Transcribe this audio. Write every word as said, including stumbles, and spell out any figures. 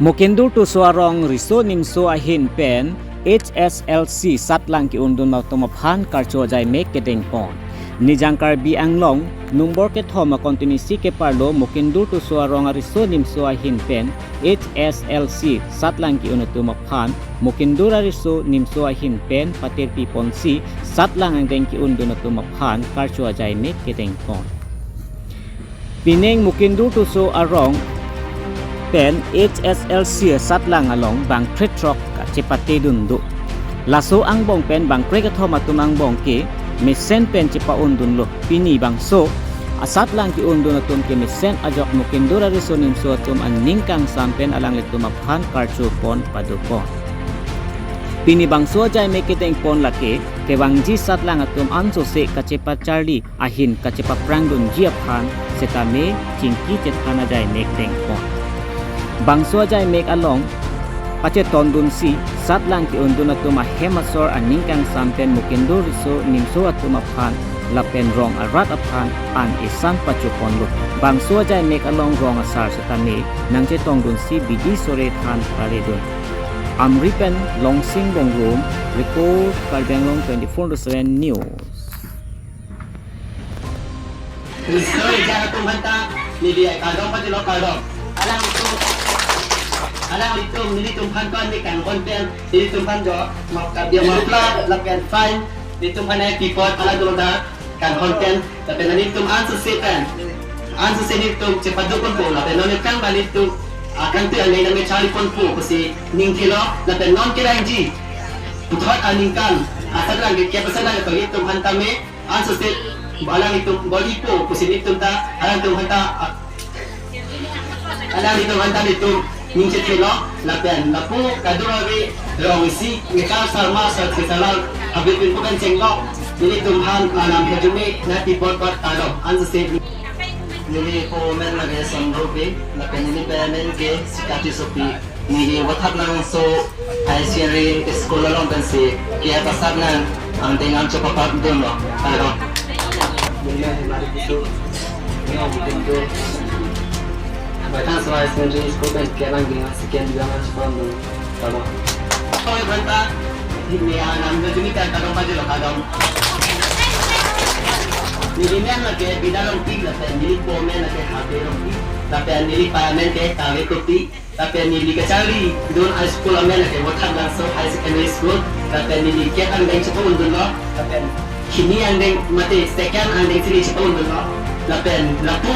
Mukindur Tisso arong riso nimso ahin pen H S L C satlang ke-undun atum aphan karcho ajaimek kedengpon. Nijang Karbi Anglong, nombor kethom a-constituency keparlo Mukindur Tisso arong ariso nimso ahin pen H S L C satlang ke-un atum aphan Mukindur ariso nimso ahin pen patirpi ponsi satlang angdeng ke-undun atum aphan karcho ajaimek kedengpon. Pining Mukindur Tisso arong pen H S L C satlang along bang krethrok kachepatedun do. Laso angbong pen bang krekethom atum angbong ke mesen pen chepa-undunlo. Pini bangso asatlang ke-undun atum ke mesen ajok Mukindur ariso nimso atum aning kangsam pen alanglitum aphan karcho pon padopon. Pini bangso ajaimek kedengpon lake kevangji satlang atum ansose kachepacharli ahin kachepaphrangdunji aphan setame chingki chethan ajaimek dengpon. Bangso ajaimek along pachetondunsi satlang ke-undun atum ahem asor aning kangsam pen Mukindur riso nimso atum aphan lapen rong arat aphan an isan pachoponlo. Bangso ajaimek along rong asar setame nangchetongdunsi bidi sore than paredun. Amri pen Longsing Bongrung, report Karbi Anglong twenty-four into seven News. Sorry, jangan atum aphanta, neli kardom pajirlo kardom. Alanglitum, alanglitum, nelitum aphan kon ni kanghon pen, nelitum aphan jo, map kabia mapla, lapen fine, nelitum aphan ai pipot, alanglitum ta kanghon pen, lapen nelitum ansose pen, ansose nelitum chepaduk ponpo, lapen non nelitum ba nelitum, akan tu anai name charli ponpo, pusi ning thilo, lapen non kerangji, puthot aningkan, asatlang ke, kep asatlang ke, nelitum aphanta me, ansose, alanglitum bol-ipo, pusi nelitum ta, alanglitum aphanta, ah, alanglitum aphanta nelitum ning chethelo, lapen lapu kadokave rong isi, Mekar Sarma, Sar Kesalar, Habib Pinpu kan chenglo, nelitum aphan, ah, nam kejumi, nati pot pot talo, ansose. Neli po amen lake Sonrupi, lapen neli pi amen ke Sikati Sopi. Neli Vothatlangso Higher Secondary School along pensi ke pasat nang angdeng an chopapap dunlo. Tado. Neli Hemari Tisso, neli Mukindur. Vothatlangso Higher Secondary School pen ke angdeng an second division an chopapap dun. Tado. Oi banta, neli anam kejumi ta kardom pajirlo kardom. Neli men lake Bida Rongpi lapen neli po amen lake Habe Rongpi. Lapen neli pi amen ke Kave Kopi. Lapen neli kacharlidun a-school amen lake Vothatlangso Higher Secondary School. Lapen neli kep angdeng chepa-undunlo. Lapen hini angdeng mate second angdeng si neli chepa-undunlo. Lapen lapu